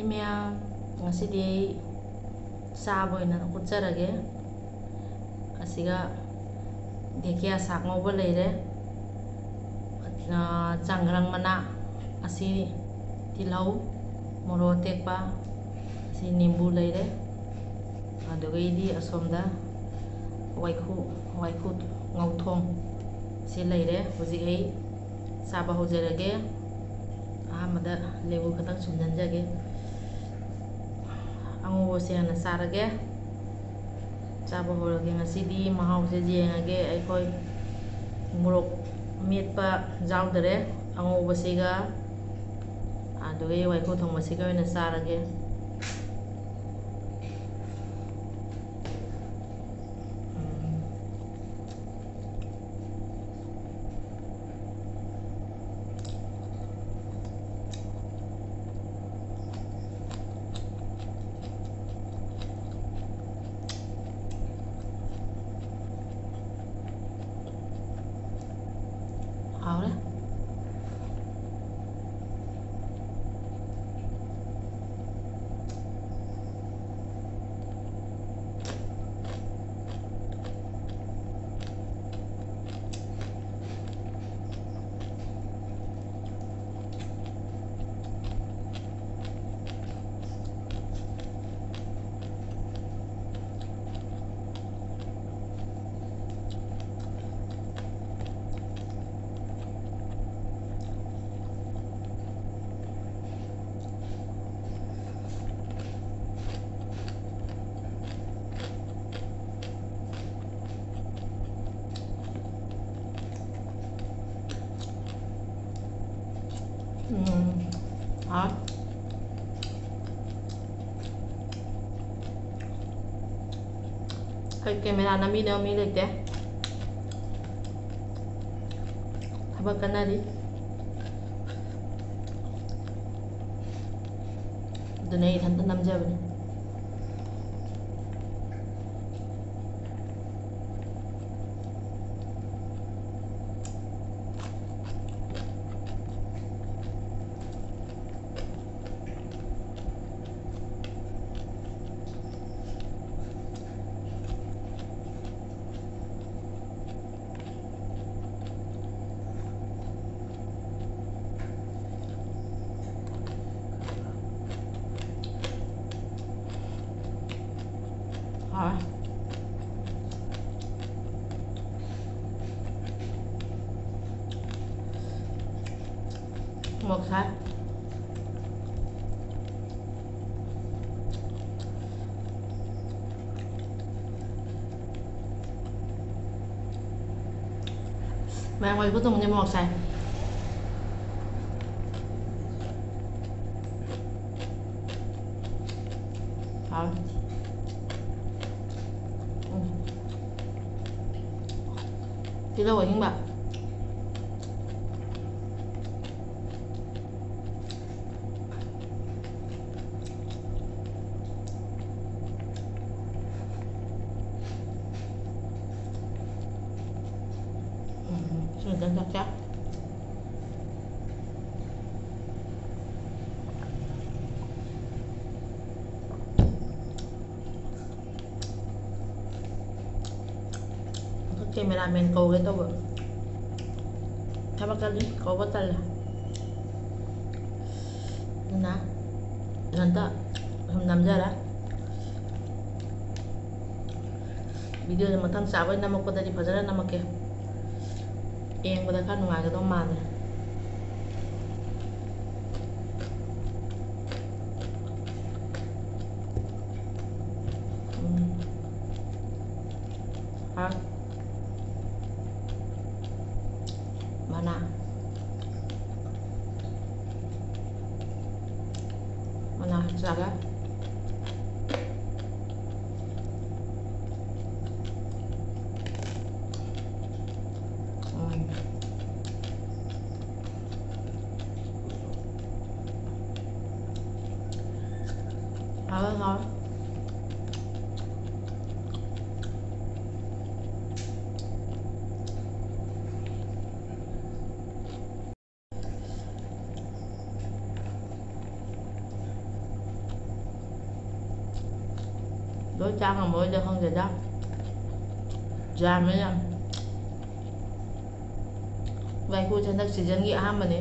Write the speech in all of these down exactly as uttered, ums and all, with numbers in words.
ꯃꯌꯥꯝ, ꯉꯁꯤꯗꯤ ꯑꯩ ꯆꯥꯕ ꯑꯣꯏꯅ ꯎꯠꯆꯔꯒꯦ꯫ ꯑꯁꯤꯒ ꯗꯦꯀꯤꯌꯥ ꯁꯥꯛ ꯉꯧꯕ ꯂꯩꯔꯦ, ꯑ, ꯆꯥꯡꯒ꯭ꯔꯪ ꯃꯅꯥ, ꯑꯁꯤ ꯇꯤꯜꯍꯧ, ꯃꯣꯔꯣꯛ ꯑꯇꯦꯛꯄ, ꯑꯁꯤ ꯅꯤꯝꯕꯨ ꯂꯩꯔꯦ꯫ ꯑꯗꯨꯒꯩꯗꯤ ꯑꯁꯣꯝꯗ ꯋꯥꯏꯈꯨ, ꯋꯥꯏꯈꯨ ꯉꯧꯊꯣꯡ ꯁꯤ ꯂꯩꯔꯦ꯫ ꯍꯧꯖꯤꯛ ꯑꯩ ꯆꯥꯕ ꯍꯧꯖꯔꯒꯦ꯫ ꯑꯍꯥꯟꯕꯗ ꯂꯦꯕꯨ ꯈꯛꯇꯪ ꯁꯨꯝꯖꯟꯖꯒꯦ꯫ ꯑꯉꯧꯕꯁꯦ ꯍꯥꯟꯅ ꯆꯥꯔꯒꯦ꯫ ꯆꯥꯕ ꯍꯧꯔꯒꯦ꯫ ꯉꯁꯤꯗꯤ ꯃꯍꯥꯎꯁꯦ ꯌꯦꯡꯉꯒꯦ꯫ ꯑꯩꯈꯣꯏ ꯃꯣꯔꯣꯛ ꯃꯦꯠꯄ ꯌꯥꯎꯗꯔꯦ꯫ ꯑꯉꯧꯕꯁꯤꯒ ꯑꯗꯨꯒ ꯋꯥꯏꯈꯨ ꯊꯣꯡꯕꯁꯤꯒ ꯑꯣꯏꯅ ꯆꯥꯔꯒꯦ꯫ ꯎꯝ꯫ ꯍꯥꯎꯔꯦ꯫ ꯎꯝ, ꯍꯥꯎ꯫ ꯑꯩꯈꯣꯏ ꯀꯦꯃꯦꯔꯥ ꯅꯝꯕꯤꯅꯕ ꯃꯤ ꯂꯩꯇꯦ, ꯊꯕꯛ ꯀꯟꯅꯔꯤ꯫ ꯑꯗꯨꯅ ꯑꯩ ꯏꯊꯟꯇ ꯅꯝꯖꯕꯅꯤ꯫ ꯃꯣꯔꯣꯛ ꯁꯥꯏ꯫ ꯃꯌꯥꯝ ꯋꯥꯔꯤ ꯈꯨꯇꯣꯡꯁꯦ ꯃꯣꯔꯣꯛ ꯁꯥꯏ꯫ ꯍꯥꯎꯋꯦ꯫ ꯎꯝ꯫ ꯇꯤꯜꯍꯧ ꯑꯍꯤꯡꯕ꯫ ꯎꯝ, ꯁꯤꯃꯇꯪ ꯆꯥꯛ ꯆꯥ꯫ ꯑꯩꯈꯣꯏ cameraman ꯀꯧꯒꯦ ꯇꯧꯕ꯫ ꯊꯕꯛ ꯆꯠꯂꯤ, ꯀꯧꯕ ꯇꯜꯂꯦ꯫ ꯑꯗꯨꯅ ꯏꯊꯟꯇ ꯁꯨꯝ ꯅꯝꯖꯔꯦ꯫ Videoꯁꯦ ꯃꯊꯪ ꯆꯥꯕ ꯅꯝꯃꯛꯄꯗꯗꯤ ꯐꯖꯅ ꯅꯝꯃꯛꯀꯦ꯫ ꯌꯦꯡꯕꯗ ꯈꯔ ꯅꯨꯡꯉꯥꯏꯒꯗꯧ ꯃꯥꯜꯂꯦ꯫ ꯎꯝ꯫ ꯍꯥꯎ꯫ ꯃꯅꯥ꯫ ꯃꯅꯥ ꯆꯥꯒꯦ꯫ ꯎꯝ꯫ ꯍꯥꯎꯋꯦ, ꯍꯥꯎꯋꯦ꯫ ꯂꯣꯏ ꯆꯥ ꯉꯝꯃꯔꯣꯏꯗ ꯈꯪꯗꯦꯗ꯫ ꯌꯥꯝꯃꯦ ꯌꯥꯝ꯫ ꯋꯥꯏꯈꯨꯁꯦ ꯍꯟꯗꯛ seasonꯒꯤ ꯑꯍꯥꯟꯕꯅꯦ꯫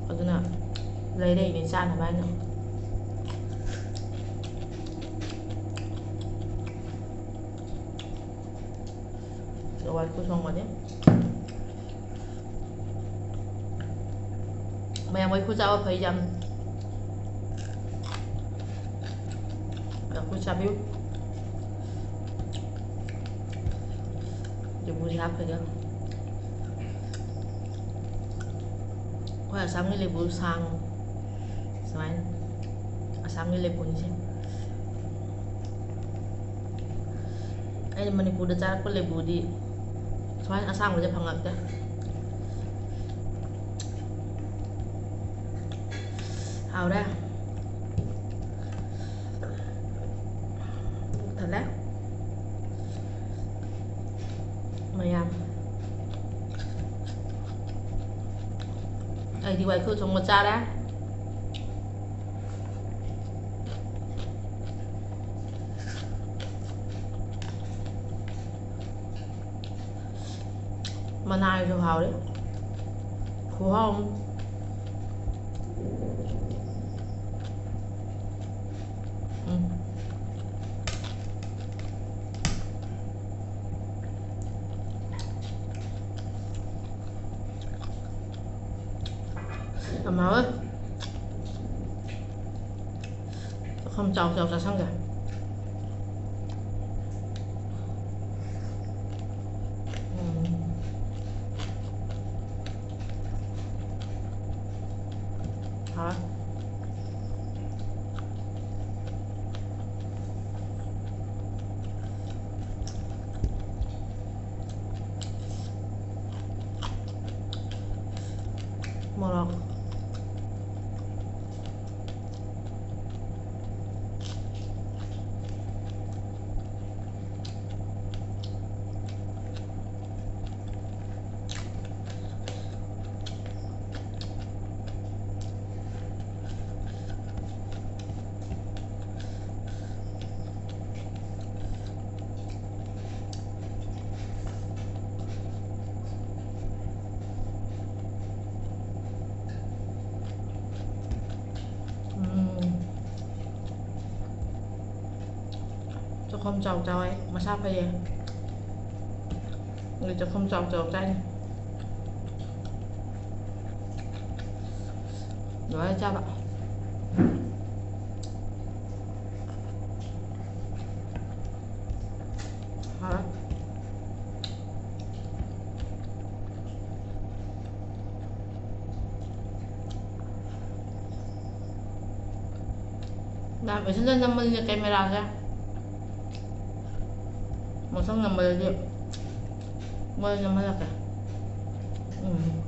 ꯑꯗꯨꯅ ꯂꯩꯔꯛꯏꯅꯦ ꯆꯥꯅꯕ ꯍꯥꯏꯅ꯫ ꯋꯥꯏꯈꯨ ꯊꯣꯡꯕꯅꯦ꯫ ꯃꯌꯥꯝ ꯋꯥꯏꯈꯨ ꯆꯥꯕ ꯐꯩ ꯌꯥꯝ꯫ ꯋꯥꯏꯈꯨ ꯆꯥꯕꯤꯌꯨ꯫ ꯂꯦꯕꯨꯁꯦ ꯍꯥꯞꯈ꯭ꯔꯒ꯫ ꯑꯩꯈꯣꯏ ꯑꯁꯥꯝꯒꯤ ꯂꯦꯕꯨ ꯁꯥꯡ ꯁꯨꯃꯥꯏꯅ꯫ ꯑꯁꯥꯝꯒꯤ ꯂꯦꯕꯨꯅꯤꯁꯦ꯫ ꯑꯩꯅ ꯃꯅꯤꯄꯨꯔꯗ ꯆꯥꯔꯛꯄ ꯂꯦꯕꯨꯗꯤ ꯁꯨꯃꯥꯏꯅ ꯑꯁꯥꯡꯕꯁꯦ ꯐꯪꯉꯛꯇꯦ꯫ ꯍꯥꯎꯔꯦ꯫ ꯄꯨꯛ ꯊꯜꯂꯦ꯫ ꯃꯌꯥꯝ꯫ ꯑꯩꯗꯤ ꯋꯥꯏꯈꯨ ꯊꯣꯡꯕ ꯆꯥꯔꯦ꯫ ꯃꯅꯥꯁꯨ ꯍꯥꯎꯔꯦ꯫ ꯈꯨꯍꯥꯎ ꯑꯃ꯫ ꯎꯝ꯫ ꯌꯥꯝ ꯍꯥꯎꯋꯦ꯫ ꯆꯥꯛꯈꯨꯝ ꯆꯥꯎ ꯆꯥꯎ ꯆꯥꯁꯟꯒꯦ꯫ ꯎꯝ꯫ ꯍꯥꯎꯋꯦ꯫ ꯃꯣꯔꯣꯛ꯫ ꯎꯝ꯫ ꯆꯥꯛꯈꯨꯝ ꯆꯥꯎ ꯆꯥꯎ ꯍꯥꯏ, ꯃꯁꯥ ꯐꯩꯌꯦ꯫ ꯑꯗꯨ ꯆꯥꯛꯈꯨꯝ ꯆꯥꯎ ꯆꯥꯎ ꯆꯥꯏꯅꯤ꯫ ꯂꯣꯏꯔꯦ ꯆꯥꯕ꯫ ꯍꯥꯎꯔꯦ꯫ ꯅꯍꯥꯟ ꯏꯊꯟꯗ ꯅꯝꯕꯅꯤꯅ ꯀꯦꯃꯦꯔꯥꯁꯦ꯫ ꯃꯊꯪ ꯅꯝꯕꯗꯗꯤ ꯃꯣꯏ ꯅꯝꯍꯜꯂꯛꯀꯦ꯫ ꯎꯝ꯫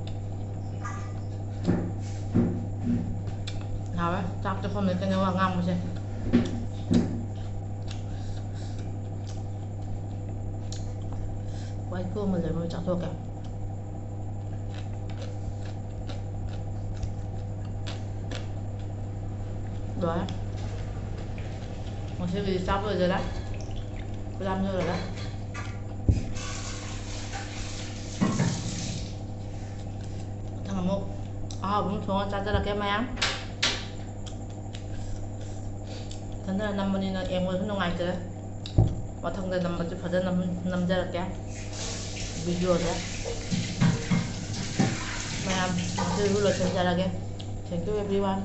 ꯍꯥꯎꯋꯦ꯫ ꯆꯥꯛꯇꯣ ꯐꯝꯃꯦ ꯀꯩꯅꯣ ꯋꯥ ꯉꯥꯡꯕꯁꯦ꯫ ꯋꯥꯏꯈꯨ ꯑꯃ ꯂꯩꯔꯝꯃꯤ ꯆꯥꯊꯣꯛꯀꯦ꯫ ꯂꯣꯏꯔꯦ꯫ ꯉꯁꯤꯒꯤꯗꯤ ꯆꯥꯕ ꯂꯣꯏꯖꯔꯦ꯫ ꯈꯨꯂꯥꯝ ꯂꯣꯏꯔꯒ꯫ ꯃꯊꯪ ꯑꯃꯨꯛ ꯑꯍꯥꯎꯕ ꯑꯃ ꯊꯣꯡꯉ ꯆꯥꯖꯔꯛꯀꯦ ꯃꯌꯥꯝ꯫ ꯏꯊꯟꯗꯅ ꯅꯝꯕꯅꯤꯅ ꯌꯦꯡꯕꯁꯨ ꯅꯨꯡꯉꯥꯏꯇ꯭ꯔꯦ꯫ ꯃꯊꯪꯗ ꯅꯝꯕꯁꯨ ꯐꯖꯅ ꯅꯝ-, ꯅꯝꯖꯔꯛꯀꯦ ꯚꯤꯗꯤꯑꯣꯁꯦ꯫ ꯃꯌꯥꯝ ꯉꯁꯤꯒꯤꯗꯤ ꯂꯣꯏꯁꯤꯟꯖꯔꯒꯦ꯫ Thank you everyone꯫